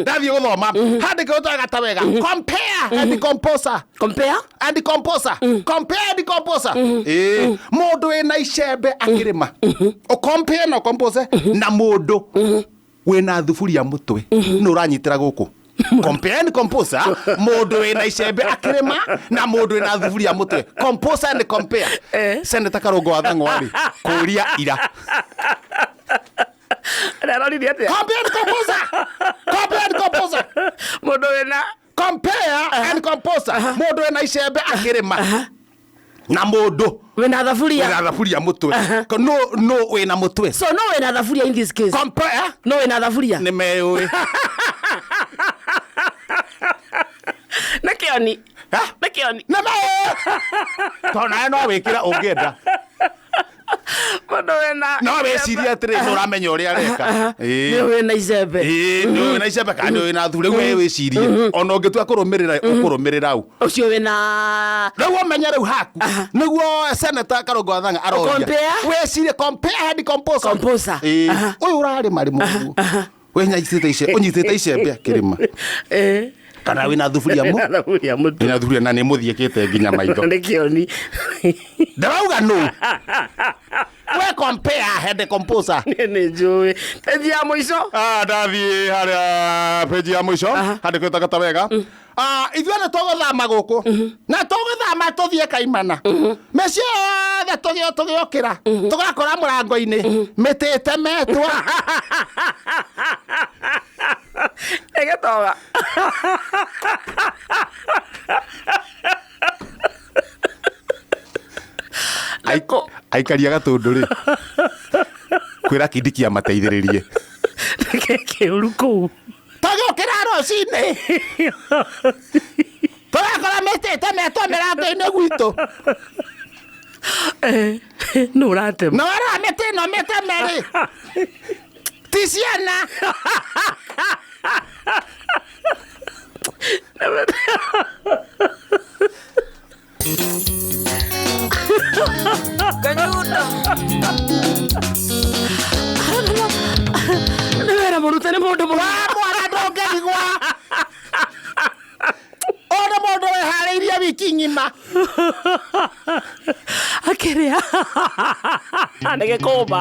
Ndathiĩ gũthoma handĩkĩrwo twega wega, compare and composer. Compare. And composer, compare and composer. Ĩĩ, mũndũ wĩna icembe akĩrĩma, ũcompare na ũcompose na mũndũ wĩna thuburia mũtwe. Nĩ ũranyitĩra gũkũ? Compare and composer, mũndũ wĩna icembe akĩrĩma na mũndũ wĩna thuburia mũtwe, composer and compare. Senator Karũngũ wa Thang'wa rĩ, kũria ira. Arorire atia? Compare and composer, compare and composer. Mũndũ wĩna Compare and composer, mũndũ wĩna icembe akĩrĩma na mũndũ wĩna thaburia. Wĩna thaburia mũtwe. No wĩna mũtwe. So no wĩna thaburia in this case. Compare. No wĩna thaburia. Nĩ meyũĩ. Nĩ kĩoni. Ha? Nĩ kĩoni. Nĩ meyũĩ, tondũ nawe no wĩkĩra ũngĩenda. Mũndũ wĩna No wĩcirie atĩrĩ, nĩ ũramenya ũrĩa areka. Ĩĩ. Nĩ wĩna icembe. Ĩĩ, nĩ wĩna icembe kana nĩ wĩna thuri. Rĩu we wĩcirie, ona ũngĩtua kũrũmĩrĩra, ũkũrũmĩrĩra au. Ũcio wĩna Rĩu ũmenye rĩu haku nĩguo Senator Karũngũ wa Thang'a aroria. Compare? Wĩcirie compare and composer. Composer. Ĩĩ. Ũyũ ũrarĩma rĩmwe ũguo wĩnyitĩte icembe, ũnyitĩte icembe akĩrĩma, kana wĩna thuburia mu Wĩna thaburia mũtwe. Wĩna thuburia na nĩ mũthiĩkĩte nginya maitho. Nĩ kĩoni. Ndĩrauga nũ we compare and composer. Nĩ njũĩ peji ya mũico. Ah, ndathiĩ harĩa peji ya mũico handĩkĩtwo gata wega. Ah, ithuĩ nĩ tũgũthama gũkũ na tũgũthama tũthiĩ Kaimana, mĩciĩ yothe tũgĩũkĩra tũgakora mũrango-inĩ mĩtĩ ĩtemetwo. Ĩgĩtoga. Aikari a Gatũndũ rĩ, kwĩra Kindiki amateithĩrĩrie. Nĩkĩ kĩũru kũu? Tũgĩũkĩra rũcinĩ tũgakora mĩtĩ ĩtemetwo mĩrango-inĩ gwitũ. Nũ ũratema? Na warora mĩtĩ ĩno mĩteme rĩ, ti ciana. Kanyundo. Nĩ wĩra mũrute nĩ mũndũ mũgima. Mwana ndũngĩrigwa, ũyũ nĩ mũndũ wĩharĩirie wiki ng'ima. Akĩrĩa nĩ gĩkũmba.